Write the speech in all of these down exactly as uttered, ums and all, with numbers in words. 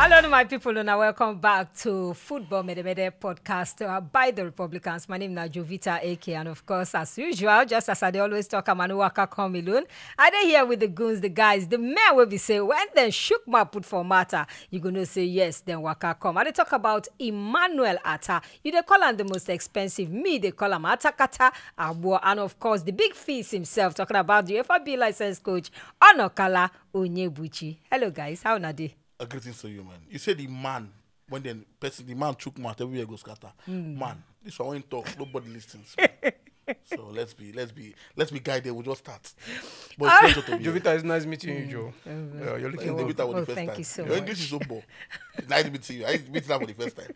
Hello, my people, and welcome back to Football Mede Mede podcast, uh, by the Republicans. My name is Jovita A K, and of course, as usual, just as I dey always talk, I'm Anuwaka Come Alone. I dey here with the goons, the guys, the men will be say, when they shook my put for matter, you gonna say yes, then waka come. I dey talk about Emmanuel Atta. You dey call am the most expensive. Me, they call am Atakata Abuo. And of course, the big fees himself, talking about the F I B license coach, Onokala Onyebuchi. Hello, guys. How una dey? A greetings to you, man. You say the man, when the person, the man chook mouth, everywhere go scatter. Man, this one when talk, nobody listens. So let's be, let's be, let's be guided. We'll just start. But it's pleasure to be here. Jovita, it's nice meeting you, Joe. Uh, you're looking good. Jovita for the first time. Your English is so poor. Nice meeting you. I meet her for the first time.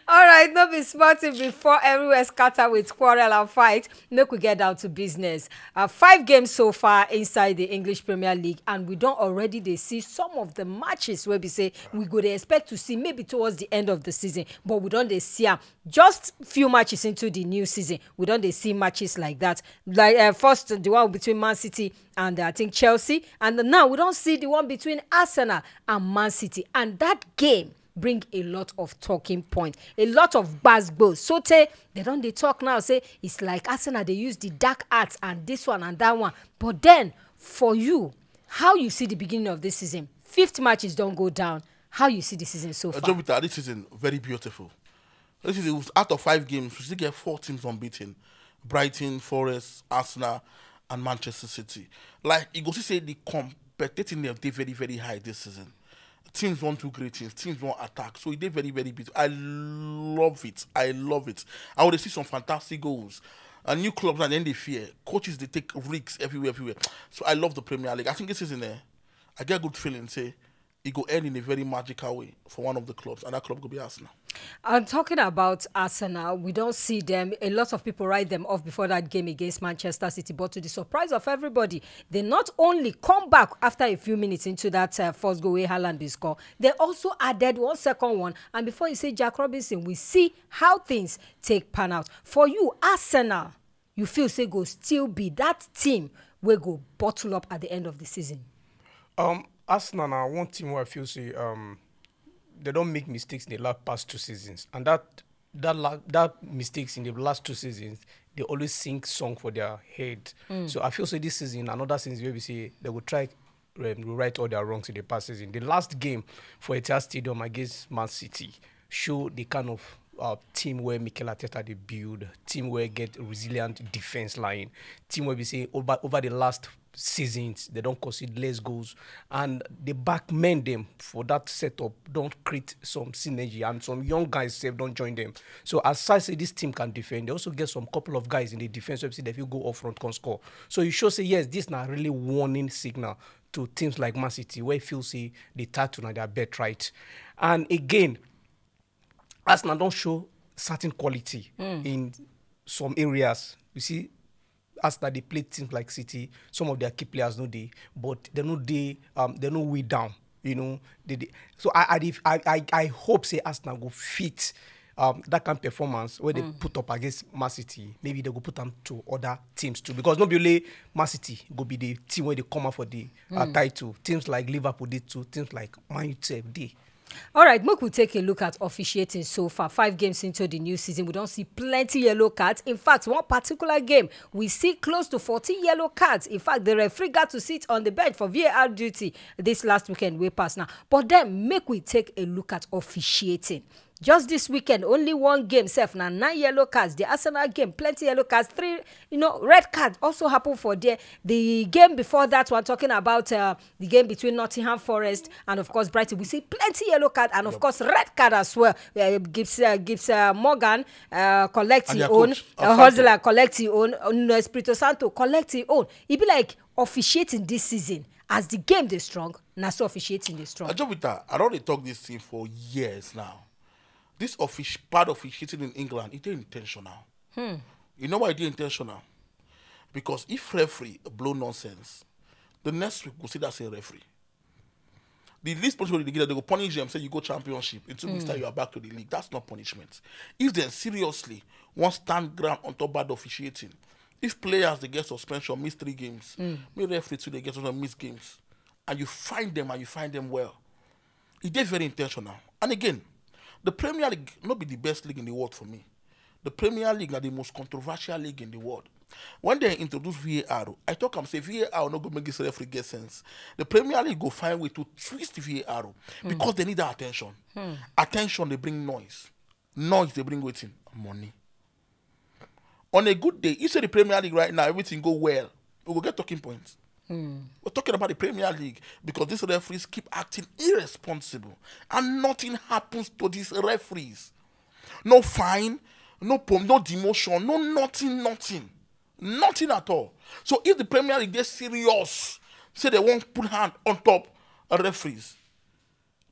All right, no be small thing before everywhere scatter with quarrel and fight. Make we get down to business. Uh, five games so far inside the English Premier League, and we don already dey see some of the matches wey be say we go dey expect to see maybe towards the end of the season, but we don dey see am just few matches into the new season. We don dey see matches like that. Like, uh, first, the one between Man City and, uh, I think, Chelsea, and now we don see the one between Arsenal and Man City, and that game bring a lot of talking point, a lot of gbasgbo. So tey, they don dey talk now, say it's like Arsenal dey use the dark arts and this one and that one. But then, for you, how you see the beginning of this season? Fifth matches don go down. How you see the season so far? Jovita, this season very beautiful. This season, out of five games, we still get four teams unbeaten: Brighton, Forest, Arsenal, and Manchester City. Like, you go see say the competitiveness dey very, very high this season. Teams want to create things, teams want attack. So e dey very, very beautiful. I love it. I love it. I already see some fantastic goals. And new clubs, and then they fear. Coaches, they take risks everywhere, everywhere. So I love the Premier League. I think this season, eh, I get a good feeling, say, it go end in a very magical way for one of the clubs, and that club could be Arsenal. And talking about Arsenal, we don't see them. A lot of people write them off before that game against Manchester City, but to the surprise of everybody, they not only come back after a few minutes into that, uh, first goal where Haaland bin score, they also added one second one. And before you say Jack Robinson, we see how things take pan out. For you, Arsenal, you feel say go still be that team wey go bottle up at the end of the season? Um, Arsenal na one team where I feel say, um, they don't make mistakes in the last past two seasons, and that that la- that mistakes in the last two seasons, they always sing song for their head. So I feel say this season, another season, where we say they will try, um, rewrite all their wrongs in the past season. The last game for Etihad Stadium against Man City show the kind of, uh, team where Mikel Arteta dey build, team where get resilient defense line, team where we say over over the last seasons they don't concede less goals, and the back men them for that setup don't create some synergy, and some young guys sef don't join them. So as I say, this team can defend. They also get some couple of guys in the defense where we say they fit go up front, can score. So you show say yes, this na really warning signal to teams like Man City, where feel say the title na their bet, right? And again, Arsenal don't show certain quality in some areas. You see, Arsenal, they play teams like City. Some of their key players no dey, but they no dey. Um, they no way down. You know, they, they, so I, I, dey- I, I, I hope say Arsenal go fit, um, that kind of performance where they put up against Man City. Maybe they go put them to other teams too, because not be only Man City go be the team where they come out for the, uh, title. Teams like Liverpool did too. Teams like Man U sef dey. All right, make we take a look at officiating so far. Five games into the new season, we don't see plenty yellow cards. In fact, one particular game, we see close to fourteen yellow cards. In fact, the referee got to sit on the bench for V A R duty this last weekend wey pass now. But then, make we take a look at officiating. Just this weekend, only one game sef, na nine yellow cards. The Arsenal game, plenty yellow cards, three, you know, red card also happen for there. The game before that one, talking about, uh, the game between Nottingham Forest and, of course, Brighton, we see plenty yellow card and, of course, red card as well. Uh, Gibbs, uh, Gibbs uh, Morgan, uh, collect his own. Uh, Hustler collect his own. Uh, Espirito Santo collect his own. E be like officiating this season, as the game dey strong, na so officiating dey strong. Ajobita, I don dey talk this thing for years now. This offici- bad officiating in England, it dey intentional. You know why it dey intentional? Because if referee blow nonsense, the next week we'll see that same referee. The least punishment they give, they go punish them, say you go championship. In two weeks' time, you are back to the league. That's not punishment. If they seriously want stand ground on top bad officiating, if players they get suspension, miss three games, me referee too they get suspension, miss games, and you find them and you find them well, E dey very intentional. And again, the Premier League no be the best league in the world for me. The Premier League na the most controversial league in the world. When they introduce V A R, I talk am say V A R no go make this referee get sense. The Premier League go find way to twist V A R because they need that attention. Attention dey bring noise. Noise dey bring wetin? Money. On a good day, you say the Premier League right now, everything go well. We go get talking points. We're talking about the Premier League because these referees keep acting irresponsible and nothing happens to these referees. No fine, no pom, no demotion, no nothing, nothing. Nothing at all. So if the Premier League dey serious, say they won't put hand on top referees,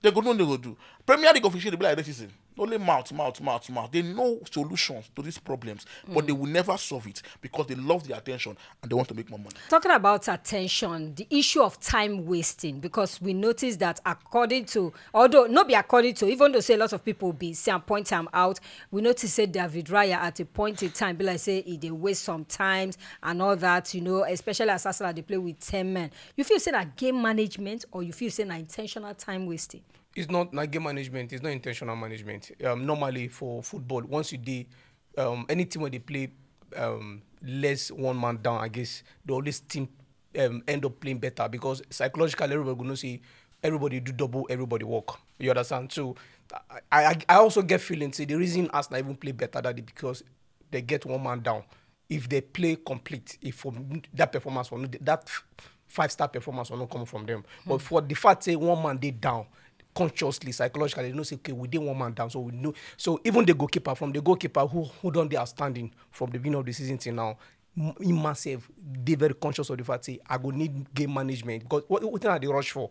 they go know they go do. Premier League official dey be like racism. Only mouth, mouth, mouth, mouth. They know solutions to these problems, but they will never solve it because they love the attention and they want to make more money. Talking about attention, the issue of time wasting, because we notice that according to, although not be according to, even though say a lot of people be say and point am out, we notice say David Raya at a point in time be like say he dey waste sometimes and all that, you know, especially as Arsenal dey play with ten men. You feel say na game management, or you feel say na intentional time wasting? It's not na game management. It's not intentional management. Um, normally for football, once you dey um, any team wey dey play um, less one man down, I guess they always team um, end up playing better because psychologically everybody go know say everybody do double, everybody work. You understand? So I, I, I also get feeling say the reason Arsenal even play better that day because they get one man down. If they play complete, if for that performance for that five star performance will not come from them. But for the fact say one man dey down, consciously, psychologically, they know say okay, we dey one man down, so we know. So even the goalkeeper, from the goalkeeper who who don dey outstanding from the beginning of the season till now, m- him myself dey very conscious of the fact say I go need game management because what wetin I dey rush for,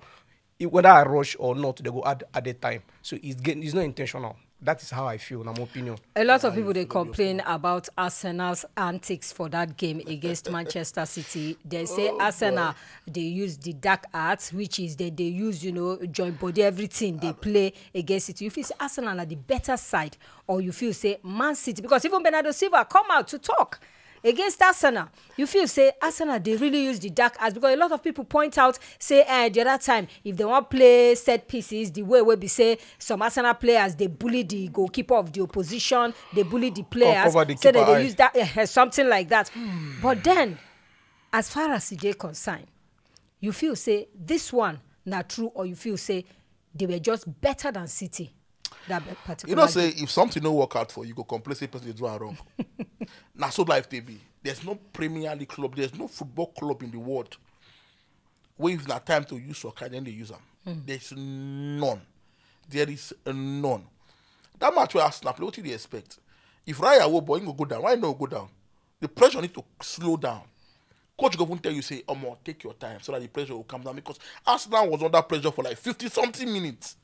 if, whether I rush or not, they go add added time. So it's get, it's not intentional. That is how I feel, na my opinion. A lot of people dey complain about Arsenal's antics for that game against Manchester City. They say Arsenal dey use the dark arts, which is they dey use, you know, join body, everything they play against it. You feel say Arsenal are the better side, or you feel say Man City, because even Bernardo Silva come out to talk against Arsenal. You feel say Arsenal dey really use the dark arts, because a lot of people point out say eh, the other time if they wan play set pieces, the way wey be say some Arsenal players dey bully the goalkeeper of the opposition, dey bully the players, cover the say keeper they dey eye. Use that eh, something like that. But then, as far as e dey concern, you feel say this one na true, or you feel say they were just better than City that particular You know, say game? If something no work out for you, go complain say person dey do am wrong. Na so life dey be. There's no Premier League club, there's no football club in the world where if na time to use soccer, then they use am. There's none. There is none. That match where Arsenal play, what do you expect? If Raya wo boy, he go go down. Why no go down? The pressure need to slow down. Coach go even tell you say, "Omo, take your time," so that the pressure will come down, because Arsenal was under pressure for like fifty something minutes.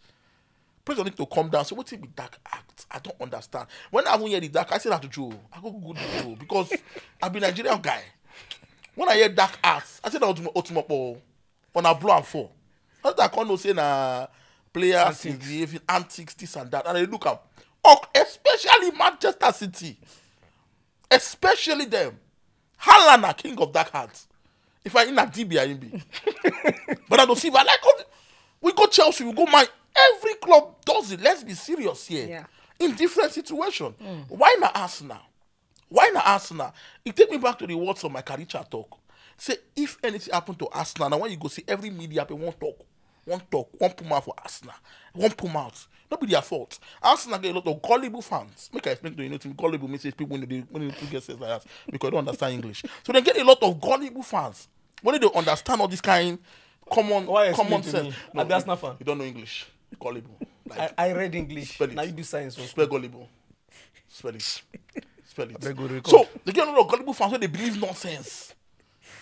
Pressure need to come down. So what be dark act? I don't understand. When I even hear the dark, I say that to Joe. I go Google the Joe because I be Nigerian guy. When I hear dark acts, I say that Otumo Otumopo on a blow and fall. Not that I can't know say na players is Antics. Behaving antics, this and that, and I look am. Oh, especially Manchester City, especially them. Haaland na king of dark heart. If I in a D B I be, but I don't see. But like, oh, we go Chelsea, we go Man. Every club does it. Let's be serious here. Yeah. In different situation. Why not Arsenal? Why not Arsenal? It take me back to the words of my Richard talk. Say if anything happened to Arsenal, now when you go see every media people won't talk, won't talk, won't put mouth for Arsenal, won't put mouth. Not be their fault. Arsenal get a lot of gullible fans. Make I explain to you, you know, gullible means people when they when they get sense like that because they don't understand English. So they get a lot of gullible fans when they don't understand all this kind common Why common explain to sense. Me? No, I'm the Arsenal fan. You don't know English. Gullible. Like, I, I read English. Spell it. Now you do science. Spell gullible. Spell it. Spell it. Abeg go record. So they get a lot of gullible fans when they believe nonsense.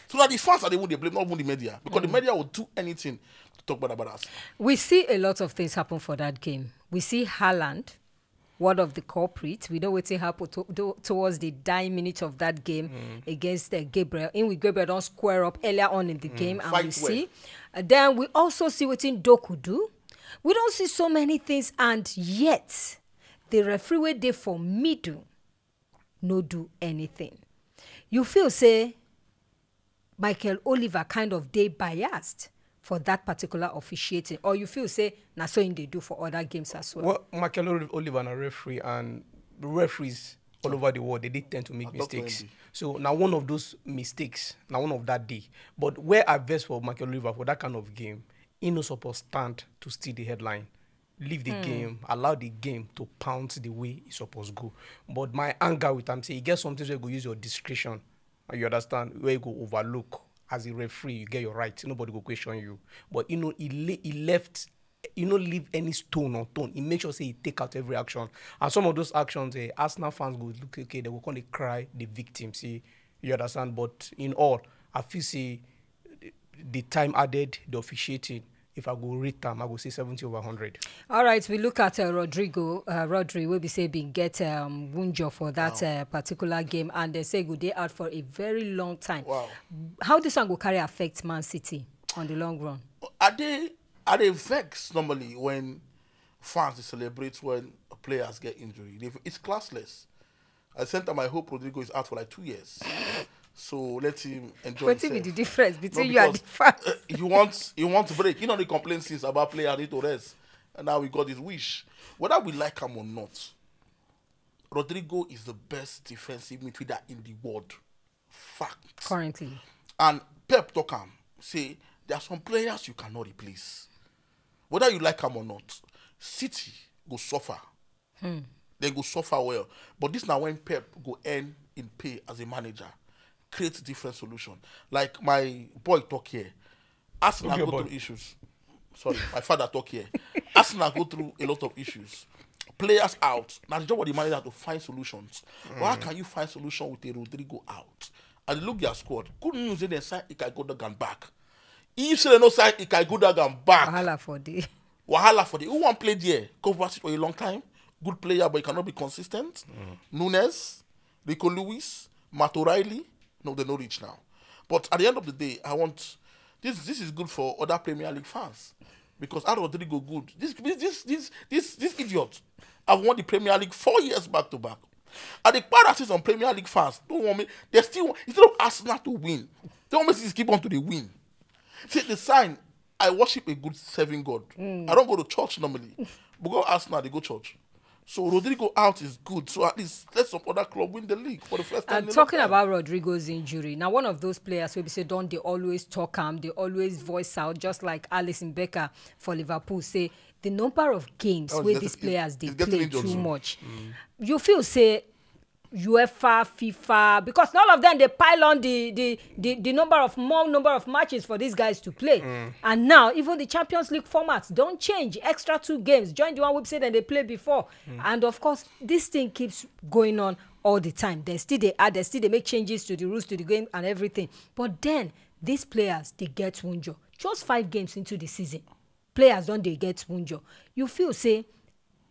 So that the fans are the one they blame, not even the media, because the media will do anything to talk bad about us. We see a lot of things happen for that game. We see Haaland, one of the culprits. We know wetin happen to, do, towards the dying minute of that game against uh, Gabriel. In with Gabriel don't square up earlier on in the game, and we Fight well. See. Uh, then we also see wetin Doku do. We don't see so many things, and yet the referee wey dey for middle no do anything. You feel say Michael Oliver kind of dey biased for that particular officiating, or you feel say na so im dey do for other games as well? Well, Michael Oli- Oliver na referee, and referees all over the world, they dey tend to make I talk mistakes. Plenty. So now one of those mistakes, now one of that day. But where I vex for Michael Oliver for that kind of game, he no suppose stand to steal the headline. Leave the game, allow the game to pound the way it's supposed to go. But my anger with am say, you get something where you go use your discretion. You understand? Where you go overlook as a referee, you get your right. Nobody go question you. But you know, he, le- he left, you know, leave any stone unturned. He make sure say he take out every action. And some of those actions, eh, Arsenal fans go look, okay, they go come dey cry the victim. See, you understand? But in all, I feel say the time added, the officiating, if I go rate them, I go say seventy over one hundred. All right, we look at uh, Rodrigo, uh, Rodri, wey be say been get um, wunjo for that uh, particular game, and they say go dey out for a very long time. Wow. How this one go carry affect Man City on the long run? Are they are they vex normally when fans dey celebrate when players get injury? They, it's classless. At the same time, I hope Rodrigo is out for like two years. So let him enjoy Wetin be himself. The difference No, between you and the because, fans? uh, he wants he wants break. He not dey complain since about player need to rest, and now he got his wish. Whether we like him or not, Rodrigo is the best defensive midfielder in the world. Fact. Currently, And Pep talk am say there are some players you cannot replace. Whether you like him or not, City go suffer. They go suffer well. But this now when Pep go earn in pay as a manager, create different solution. Like my boy talk here, Arsenal Who's your go boy? Through issues. Sorry, my father talk here. Arsenal go through a lot of issues. Players out. Now the job of the manager to find solutions. But how can you find solution with a Rodrigo out? And look their squad. Good news is they sign Ilkay Gundogan back. If say they no sign Ilkay Gundogan back, wahala for the wahala for the who wan play there. Kovacic for a long time, good player but he cannot be consistent. Nunes, Rico Lewis, Matt O'Reilly, no, they no reach now. But at the end of the day, I want this. This is good for other Premier League fans because how Rodrigo good. This this this this this, this idiot have won the Premier League four years back to back. And the parasis on Premier League fans don't want me. They still want, instead of Arsenal to win, they want me to keep on to the win. See the sign. I worship a good serving God. I don't go to church normally, but go Arsenal, they go church. So Rodrigo out is good. So at least let some other club win the league for the first time. And In a talking long time. About Rodrigo's injury, now one of those players wey be say don dey always talk am, dey always voice out, just like Alisson Becker for Liverpool, say the number of games Oh, wey it's these getting- players it's- dey it's getting play injured too too. much. You feel say UEFA, FIFA, because all of them dey pile on the the the, the number of more number of matches for these guys to play, and now even the Champions League format don change, extra two games join the one wey be say dem dey play before, and of course this thing keeps going on all the time. Dem still dey add, dem still dey make changes to the rules to the game and everything. But then these players dey get wunjo just five games into the season. Players don dey get wunjo. You feel say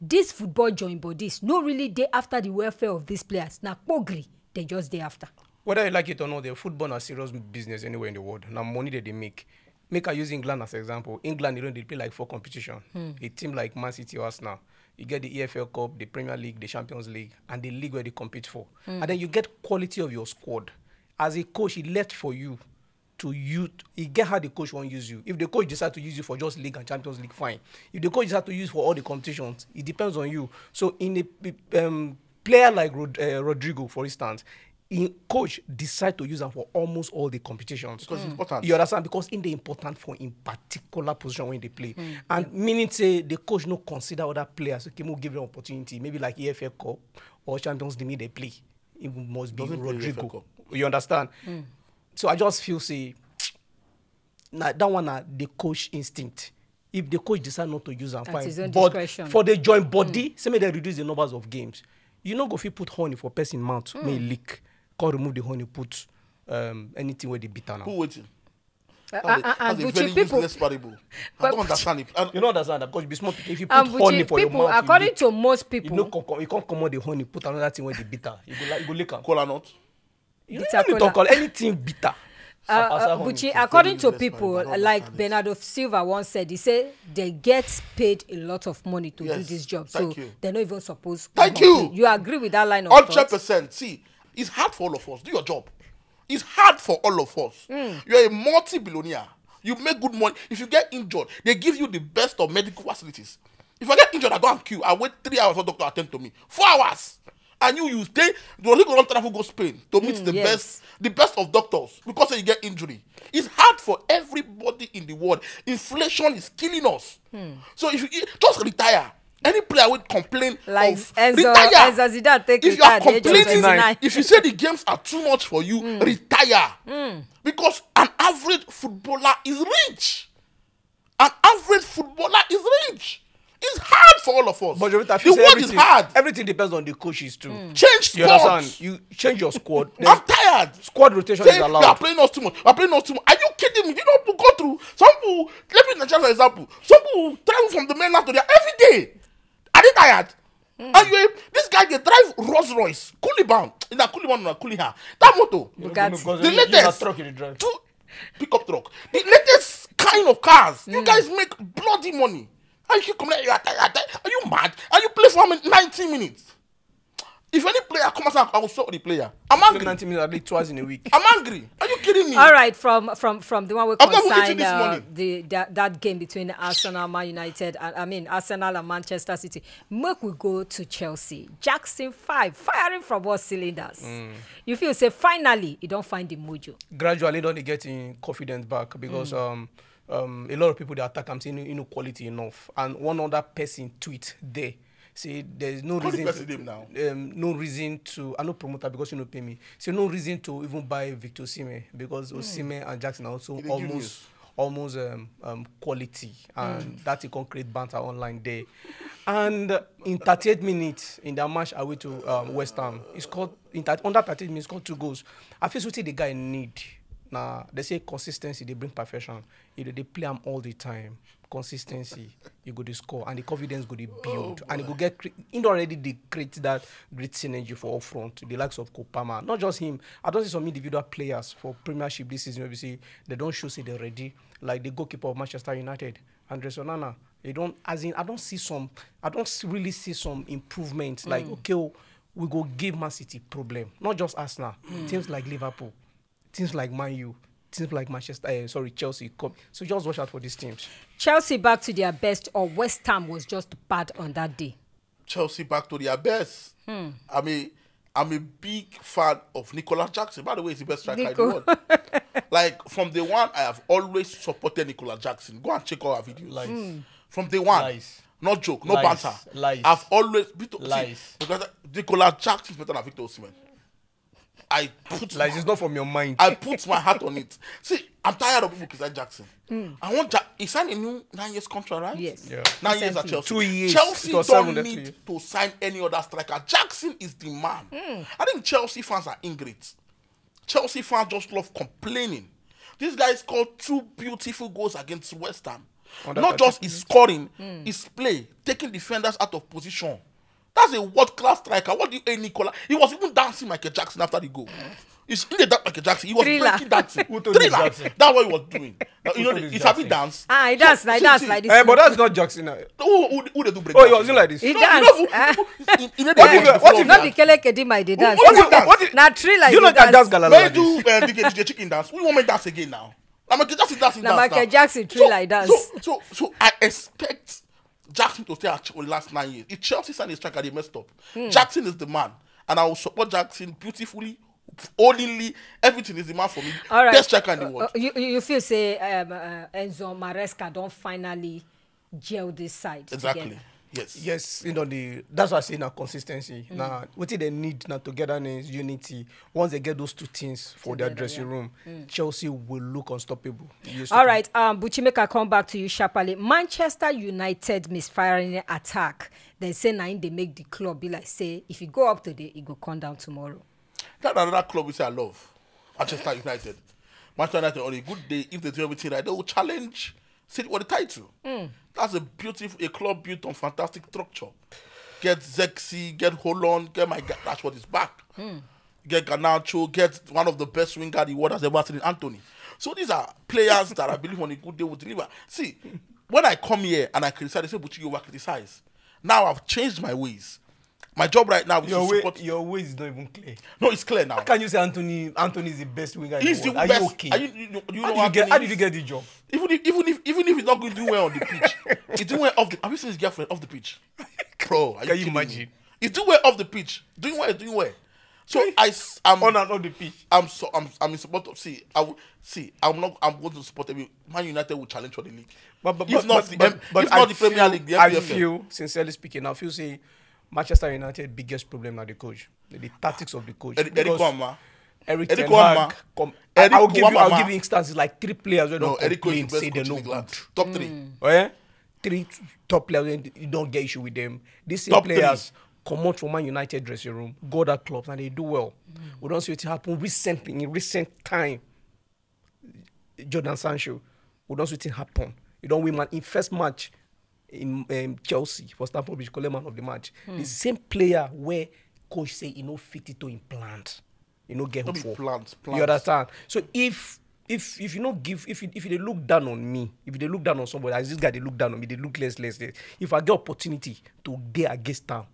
this football join bodies no really dey after the welfare of these players. Na kpogri dem just dey after. Whether you like it or not, the football na serious business anywhere in the world. Now money that they make. Make I use England as example. England, you know, they play like four competition. A team like Man City or Arsenal, you get the E F L Cup, the Premier League, the Champions League, and the league where they compete for. And then you get quality of your squad. As a coach, he left for you to you. He get how the coach want use you. If the coach decide to use you for just league and Champions League, fine. If the coach decide to use for all the competitions, it depends on you. So in a um, player like Rod- uh, Rodrigo, for instance, in coach decide to use am for almost all the competitions. Because it's important. You understand? Because in the important for in particular position when they play, and meaning say the coach no consider other players. Okay, more give them opportunity. Maybe like E F L Cup or Champions League, they play. It must be Doesn't play Rodrigo. E F L Cup. You understand? So I just feel say na that one na the coach instinct. If the coach decide not to use am, At fine. His own But discretion. For the joint body, say make they reduce the numbers of games. You no go fit put honey for person mouth, may leak. Come remove the honey, put um, anything where they bitter now. Who waiting? Uh, That's a- uh, uh, that's a Buchi, very people, useless parable. I But don't understand it. I, You know understand that because you be small pikin. If you put um, honey Buchi, for your people, mouth, according you lick. To most You people, no come, come- you can't come out the honey, put another thing where they bitter. You go like you go lick am. Kola nut. You Bitter no need to kola. Call anything bitter. Uh, As- as uh, honey. Buchi, Very according to useless people, parable. I don't like understand it. Bernardo Silva once said, he said they get paid a lot of money to do Yes, this job, so thank you. They're not even supposed. Thank to you. Complain. You agree with that line of Hundred thought? Percent. See, it's hard for all of us. Do your job. It's hard for all of us. Mm. You're a multi-billionaire. You make good money. If you get injured, they give you the best of medical facilities. If I get injured, I go and queue. I wait three hours for doctor attend to me. Four hours. And you, you stay. The only go don travel go Spain to meet Mm, the yes. best, the best of doctors because you get injury. It's hard for everybody in the world. Inflation is killing us. So if you just retire, any player will complain Like of Enzo, retire. Enzo Zidane take If you are retire at the age of complaining, twenty-nine. If you say the games are too much for you, retire. Because an average footballer is rich. An average footballer is rich. It's hard for all of us. But Jovita, The world is hard. Everything depends on the coaches too. Change You understand? sports. You change your squad. Then I'm tired. Squad rotation Say, is you are allowed. Playing us too much. You are playing us too much. Are you kidding me? You know people go through. Some people, let me just for example. Some people travel from the mainland to there every day. Are they tired? And you, this guy they drive Rolls Royce, Cooley bound. Is that Cooley bound or Cooley her? That motor. Bugatti. Because The you- you na latest. Truck you dey drive. Two pickup truck. The latest kind of cars. You guys make bloody money. And you keep coming. You are tired. Are you mad? And you play for how many? Ninety minutes. If any player comes out, I will sue the player. I'm Play angry. ninety minutes at least twice in a week. I'm angry. Are you kidding me? All right, from from from the one we I've not even eaten concern this uh, morning. the that, that game between Arsenal, Man United, and I mean Arsenal and Manchester City. Make we go to Chelsea. Jackson Five firing from all cylinders. You feel say finally he don't find the mojo. Gradually, don't get in confidence back because um, um, a lot of people they attack am say no, no quality enough, and one other person tweet there say there is no Call the reason. person name now. Um, no reason to. I no promoter because you no pay me. Say no reason to even buy Victor Osimhen because Osimhen and Jackson are also He dey give almost news. almost um, um, quality, and that he can create banter online there. And uh, in thirty-eight minutes in their match away to um, West Ham, he scored in that under thirty-eight minutes, scored two goals. I feel what the guy need. Now they say consistency they bring perfection. You know, they play him all the time. Consistency, you go to score, and the confidence go to build, and it go get. Cre- it already they create that great synergy for up front. The likes of Kopama, not just him. I don't see some individual players for Premiership this season. Obviously, they don't show say they're ready. Like the goalkeeper of Manchester United, Andres Onana. They don't, as in, I don't see some. I don't s- really see some improvement. Like okay, oh, we go give Man City problem. Not just Arsenal. Teams like Liverpool, teams like Man U, teams like Manchester. Uh, sorry, Chelsea. Come. So just watch out for these teams. Chelsea back to their best, or West Ham was just bad on that day. Chelsea back to their best. I'm a I'm a big fan of Nicolas Jackson. By the way, he's the best striker in the Nico. World. Like from day one, I have always supported Nicolas Jackson. Go and check all our videos. Lies. From day one, Lies. Not joke, no Lies. banter. Lies. I've always Victor, see, Lies. Because Nicolas Jackson is better than Victor Osimhen. I put Like it's not from your mind. I put my heart on it. See, I'm tired of people criticize Jackson. I want Jack. He signed a new nine years contract, right? Yes. Yeah. Nine years at Recently. Chelsea. Two years. Chelsea It was don't seven that need year. To sign any other striker. Jackson is the man. I think Chelsea fans are ingrates. Chelsea fans just love complaining. This guy scored two beautiful goals against West Ham. On that Not just particular- his scoring, his play, taking defenders out of position. That's a world class striker. What do you, hey, Nicola? He was even dancing Michael Jackson after the goal. He's in the dark Michael Jackson. He was Thriller. Breaking dancing. Who told you Thriller. Jackson? That's what he was doing. Now, you know, told you it's having Jackson? dance. Ah, he dance like See, dance see. like this. Eh, but that's not Jackson. Uh, Who, who, who they do break oh, he dancing? wasn't like this. He No, dance. you know, Ah. who- who- you know, What they if- dance what before. if- Not the kelekedi my dey dance. What if- what if- Na thriller. You know dey that dance dance. gala When like you do this. uh, D J, D J Chicken dance, we want make dance again now. Now Michael Jackson dance in Na dance Michael now. Jackson So- thriller dance. So, so, so I expect Jackson to stay at Chelsea for the last nine years. If Chelsea sign a striker, they messed up. Jackson is the man, and I will support Jackson beautifully, only everything is the man for me. All right. Best striker in the world. Uh, you you feel say um, uh, Enzo Maresca don't finally gel this side Exactly. together? Yes. Yes, you know the. That's why I say now consistency. Now, what they need now togetherness, unity. Once they get those two things for their Together, dressing yeah. room, Chelsea will look unstoppable. Years to All come. Right, um, Buchi, make I come back to you sharply. Manchester United misfiring attack. They say nine they make the club be like say if you go up today, it go come down tomorrow. That's another club which I love, Manchester United. Manchester United on a good day, if they do everything right, they will challenge City for the title. That's a beautiful a club built on fantastic structure. Get Zexi, get Holland, get my guy. That's what is back. Get Garnacho, get one of the best winger the world has ever seen in Anthony. So these are players that I believe on a good day will deliver. See, when I come here and I criticize, they say, "But you were criticized." Now I've changed my ways. My job right now is Your to way, support. Your way is not even clear. No, it's clear now. How can you say Anthony Anthony is the best winger in He's the the world? Are best. You okay? Are you, you, you know how, what did you get, how did you is? Get the job? Even if even if even if he's not going to do well on the pitch, he's doing well off the. Have you seen his girlfriend off the pitch? Bro, are you Can you kidding me? Imagine? He's doing well off the pitch. Doing well, doing well. So I s- I'm On and off the pitch. I'm so I'm I'm in support of. See, I will see. I'm not. I'm going to support every Man United will challenge for the league. But but If but not but, the but, M- but if I not the Premier feel, League, the I F P F. Feel, sincerely speaking, I feel say Manchester United biggest problem na the coach, the, the tactics of the coach. Eric Eric Because Wama. Eric Eric Ten Wama. Hag, come, Eric I, I will give you, I'll Wama. Give you instances like three players who No, don't Eric Cohen complain is the best say they coach in no England. Good. Top three. Oh, yeah? Three t- top players when you don't get issue with them. These same Top three. Players come out from Man United dressing room, go that clubs and they do well. We don't see it happen recently in recent time. Jordan Sancho, we don't see it happen. You don't win man in first match in um, Chelsea for Stamford Bridge, collect man of the match. The same player where coach say he no fit it to implant, he no get No hope be for. Plans, You plans. Understand? So if if if you no give if you, if you dey look down on me, if you dey look down on somebody, as this guy dey look down on me, dey look less less less. If I get opportunity to dey against am,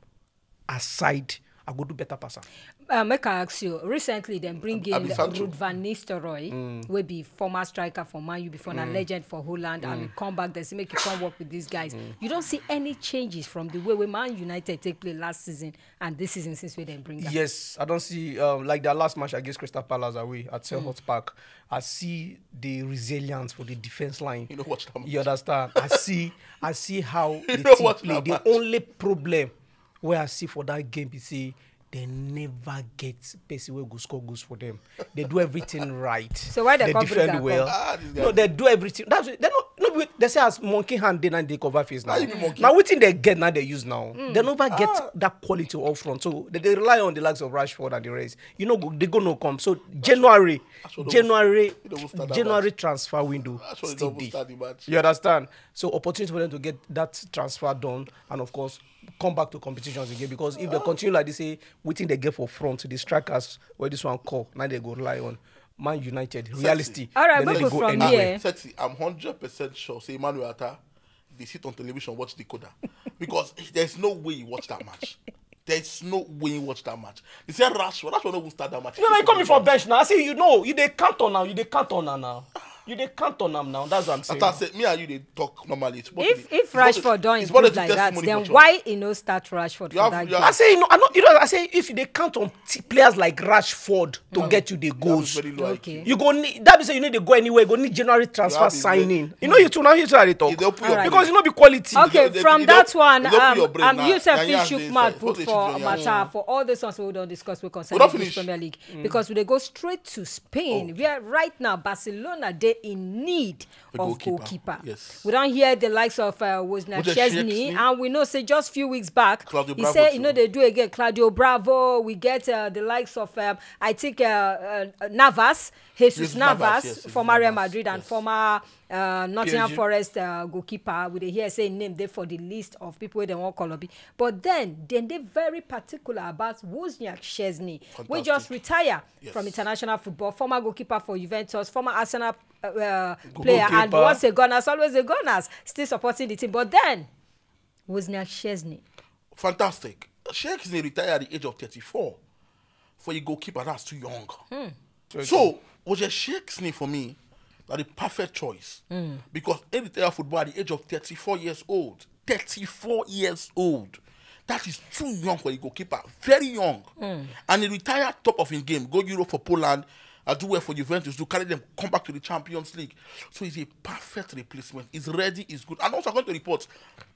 aside, I go do better pass am. Uh, make I ask you. Recently, dem bring in Abi Sancho. Ruud van Nistelrooy, wey be former striker for Man U before, na legend for Holland, and we come back, they say make you come work with these guys. You don't see any changes from the way wey Man United take play last season and this season since wey dem bring am. Yes, I don't see um, like their last match against Crystal Palace away at Selhurst Park. I see the resilience for the defense line. You know watch that match. You understand? I see, I see how You the know team watch play. That The match. Only problem where I see for that game be say they never get person wey go score goals for them. They do everything right. So why they They come bring defend am well. Come? Ah, this guy. No, they do everything. That's they no no be- they say as monkey hand dey now they cover face now. How you be monkey? Now wetin they get now they use now. They never get that quality up front. So they, they rely on the likes of Rashford and the rest. You know go- they go no come. So January, Rashford don't- January, he don't start that January match. Transfer window Rashford still don't dey. Start the match. You understand? So opportunity for them to get that transfer done and of course come back to competitions again because if they continue like this, say wetin they get for front, the strikers where this one call, now they go rely on Man United. Sexy. Reality. All right, they no make dey us go from anywhere. Here. Sexy, I'm hundred percent sure. Say Emmanuel Atta, they sit on television, watch decoder, because there's no way you watch that match. There's no way you watch that match. They say Rashford, Rashford no go start that match. You know, they come in for bench now. I say you know, you they count on now, you they count on now now. You they count on them now. That's what I'm saying. As I said, me and you they talk normally. It's supposed If to be- if it's supposed to- Rashford don't it's supposed improve to be like that, testimony then for why he no start Rashford You for have- that you game? have- I say you know, I know you know. I say if they count on t- players like Rashford to You have- get you the you have goals, very low Okay. I Q. You go need that be say you need to go anywhere. You go need January transfer You have a signing. You know you too now. You too are the talk If they open your Alright. Because brain- you know be quality. Okay, If they- from if they- that one, if they open um, your brain um, now, you sef Yanya fit dey shook inside. mouth What put they for shoot Yanya? Matter for all these ones we don't discuss we concern We don't English finish. Premier League because we dey go straight to Spain, Okay. Where right now Barcelona dey in need A of goalkeeper. Goalkeeper. Yes. We don't hear the likes of uh, Wozniak Wozniak Szczesny, Szczesny. And we know say just few weeks back Claudio he Bravo said you too. Know they do again. Claudio Bravo. We get uh, the likes of um, I think uh, uh, Navas, Jesus Jesus Navas, Navas, yes, Jesus former Real Navas, Madrid and yes. Former uh, Nottingham P S G. Forest uh, goalkeeper. We dey hear say name dey for the list of people wey dem wan call up. But then dem dey very particular about Wozniak Szczesny, wey Fantastic. Just retire Yes. From international football. Former goalkeeper for Juventus, former Arsenal uh, uh, player, and Goalkeeper. Once a Gunners, always a Gunners, still supporting the team. But then Wozniak Szczesny. Fantastic. Szczesny retired at the age of thirty-four. For a goalkeeper, that's too young. So was a Szczesny for me, that the perfect choice because he retired football at the age of thirty-four years old. Thirty-four years old. That is too young for a goalkeeper. Very young. And he retired top of his game. Go Europe for Poland. I do well for Juventus to carry them come back to the Champions League. So he's a perfect replacement. He's ready, he's good. And also, according to reports,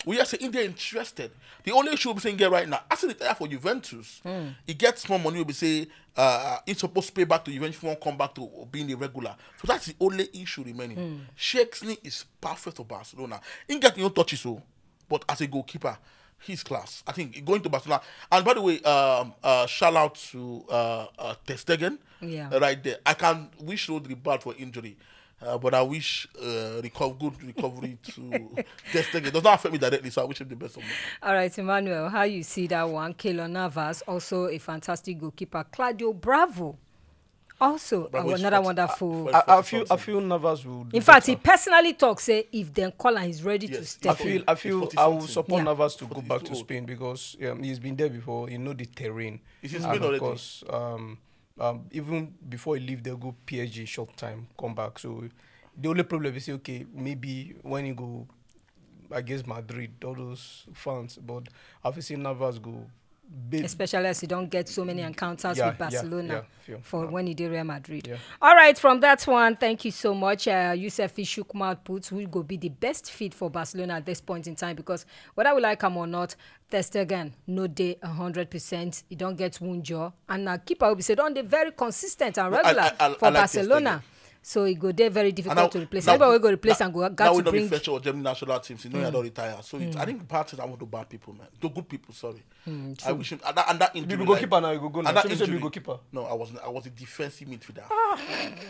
we are saying they're interested. The only issue we're saying here right now, as he retire for Juventus, he gets more money. We'll be say uh, he's supposed to pay back to Juventus, won't come back to being a regular. So that's the only issue remaining. Szczesny is perfect for Barcelona. He get no touches, so, but as a goalkeeper, he's class. I think going to Barcelona. And by the way, um, uh, shout out to uh, uh, Ter Stegen. Yeah. Right there. I can wish Rodri bad for injury. Uh, but I wish uh, reco- good recovery to Ter Stegen. It does not affect me directly, so I wish him the best of luck. All right, Emmanuel, how you see that one? Keylor Navas, also a fantastic goalkeeper. Claudio Bravo, also Bravo is another forty- wonderful. uh, I, I feel I feel Navas will. In fact, he personally talks say if then call and he's ready to Yes, step I feel in. I feel He's I will forty-something. Support Yeah. Navas to go back to Forty-two. Spain because um, he's been there before. He know the terrain. He's in And Spain of already. Course, um, um, even before he leave, they go P S G short time, come back. So The only problem is, okay, maybe when you go against Madrid, all those fans, but I've seen Navas go big. Especially as you don't get so many encounters Yeah, with yeah, Barcelona yeah, feel. for when you did Real Madrid. Yeah. All right, from that one, thank you so much. Uh, Yusuf Ishukma outputs who go be the best fit for Barcelona at this point in time, because whether we like him or not, Ter Stegen no dey one hundred percent. He don't get wound jaw, and now keeper will be say don't dey very consistent and I- regular I- I- for I like Ter Barcelona. Stegen. So it go dey very difficult to replace. Anybody wey go replace and go got now to we don't be bring. First of all, Germany national team since no, I don't retire. So it's, I think bad things I want to ban people, man. The good people, sorry. Mm, I true. Wish him and that, and that If injury. you be Like, goalkeeper now, you go goal. and Now. that Should we say injury. be goalkeeper? No, I was I was a defensive midfielder.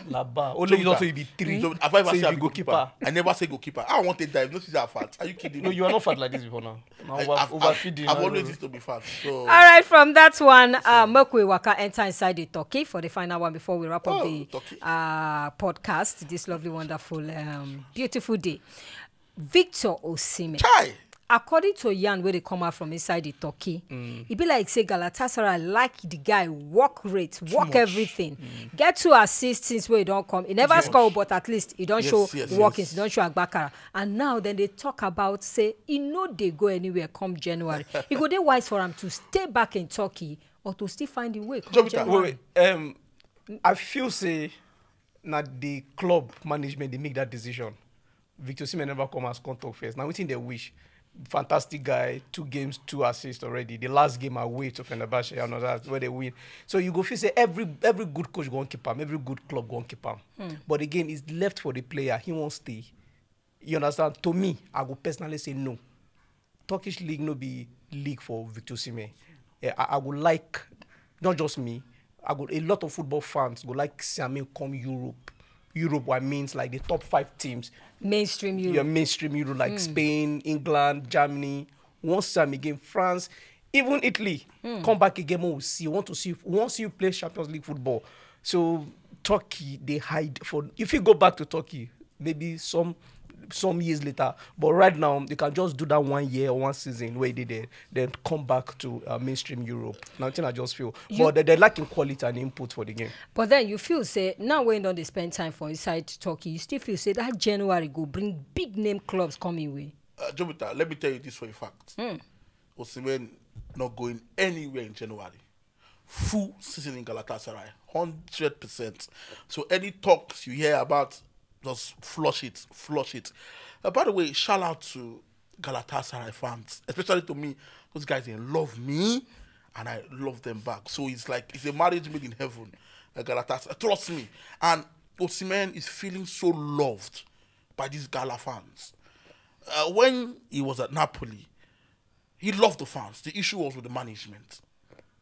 Laba. Only you Jonathan. Say you be three. So have I ever Say said you I be be goalkeeper? goalkeeper. I never say goalkeeper. I want to dive. No, see that fat. Are you kidding No, me? You are not fat like this before now. Now I, over, I've, overfeeding. I've, I've Now, always no. Used to be fat. So All right, from that one, uh, make we waka enter inside the turkey for the final one before we wrap up Oh, the turkey. Uh, podcast. This lovely, wonderful, um, beautiful day. Victor Osimhen. Chai. According to yarn wey dey come out from inside the turkey, e be like say Galatasaray like the guy, work rate, work Much. Everything, get two assists since wey e don come. E never Yes. Score, but at least e don Yes, show yes, workings, yes. E don show agbakara, and now then they talk about say e no dey go anywhere come January. E go dey wise for am to stay back in Turkey or to still find a way come Jovita, January. Wait, wait. Um, I feel say na the club management they make that decision. Victor Osimhen never come as contact first. Now wetin they wish. Fantastic guy, two games, two assists already. The last game away to Fenerbahce, another where they win. So you go feel say every every good coach go keep him, every good club go keep him. But again, it's left for the player. He won't stay. You understand? To me, I go personally say no. Turkish league no be league for Victor Osimhen. Eh, I, I would like, not just me, I go a lot of football fans go like see am come Europe. Europe, what means like the top five teams, Mainstream your Europe. Mainstream Europe like Spain, England, Germany. Once time again, France, even Italy. Come back again, we see. Want to see, once you play Champions League football, so Turkey they hide for. If you go back to Turkey, maybe some some years later, but right now you can just do that one year or one season where they there, then come back to uh, mainstream Europe. Nothing I just feel, but they, they're lacking quality and input for the game. But then you feel say now when don't they spend time for inside Turkey, you still feel say that January go bring big name clubs coming way. Uh, Jovita, let me tell you this for a fact. Osimhen not going anywhere in January. Full season in Galatasaray, hundred percent. So any talks you hear about, just flush it, flush it. Uh, by the way, shout out to Galatasaray fans, especially to me. Those guys, they love me, and I love them back. So it's like it's a marriage made in heaven. Uh, Galatasaray, trust me. And Osimhen is feeling so loved by these Gala fans. Uh, when he was at Napoli, he loved the fans. The issue was with the management.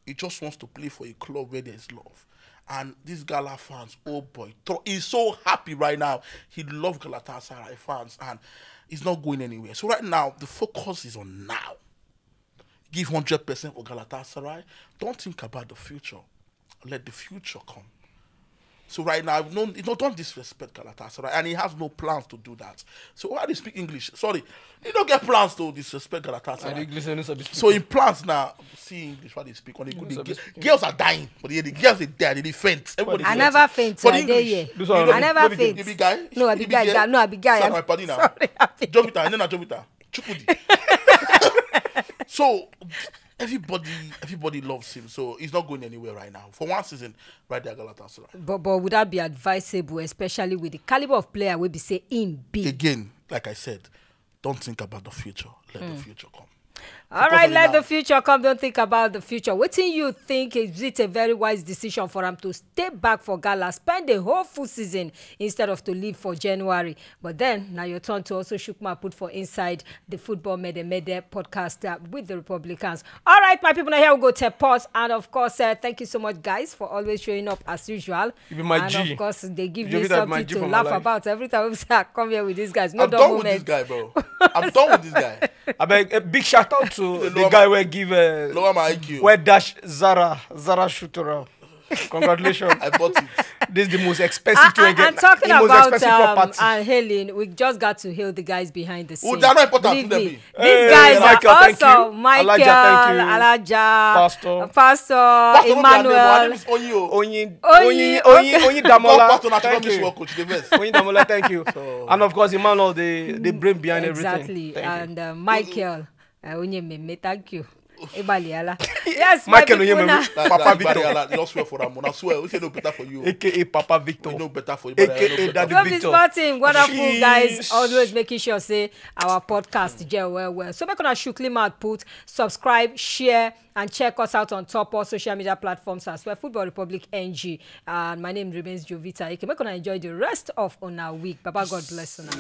He just wants to play for a club where there's love. And these Gala fans, oh boy, tro- he's so happy right now. He loves Galatasaray fans and he's not going anywhere. So right now, the focus is on now. Give hundred percent for Galatasaray. Don't think about the future. Let the future come. So right now, no, no, don't disrespect Galatasaray, and he has no plans to do that. So why they speak English? Sorry, he don't get plans to disrespect Galatasaray. I dey English, I no sabi speak. So in plans now, see English, what they speak on the good. sabi The girls are dying, but the, the girls they die, they dey faint. Everybody I dey never faint. For I the dey English. Here. This one You no know, I be- never no be faint. You be guy? No, I be You guy. girl? Guy. No, I be guy. Sorry, I'm my buddy now. Sorry, I be Jovita, no, no, Jovita. Chukudi. So everybody, everybody loves him. So he's not going anywhere right now. For one season, right there, Galatasaray. But but would that be advisable, especially with the caliber of player we be say in be? Again, like I said, don't think about the future. Let the future come. All right, let the future come. Don't think about the future. What do you think? Is it a very wise decision for him to stay back for Gala, spend the whole full season instead of to leave for January? But then now your turn to also shook my put for inside the football mede mede podcast uh, with the Republicans. All right, my people, now here we go to pause. And of course, uh, thank you so much, guys, for always showing up as usual. You be my and G. Of course, they give You me be that my something G to for my laugh life. About every time I come here with these guys. No I'm dull done with this moments. Guy, bro. I'm done with this guy. I beg a big shout out to the Lower guy my- where give uh, Lower my I Q. Where dash Zara Zara Shutura. Congratulations. I bought it. This is the most expensive And, thing I and, get. And talking The most about expensive um, property. And hailing, we just got to hail the guys behind the scene. Oh, they are not important. Believe Let me, me. These guys Michael, are thank you. Awesome. Michael, Alaja, thank you. Alaja, Pastor. Pastor, Pastor, no be her name, her name Emmanuel. Is Onyi o. Onyi, Onyi, Onyi, Onyi, okay. Onyi Damola. Pastor, na Thank Chukwu you. Work, she dey vex. Onyi Damola, thank you. And of course, Emmanuel, the, the brain behind Exactly. everything. Thank you. And uh, Michael uh, Onyememe, thank you. Ibaliala. Yes, Michael my people Onyememe. now. That- Papa that Victor. Ibariala, just swear for am. Una swear. We say no better for you. A K A Papa Victor. We know better for you. A K A Ibariala, no better. Daddy Don't be Victor. sporting, wonderful Jeez. Guys. Always making sure say our podcast gel well well. So make una shukli mouth put subscribe, share, and check us out on top all social media platforms as well. Football Republic N G. And my name remains Jovita Eke. Make una enjoy the rest of una week. Baba God bless una.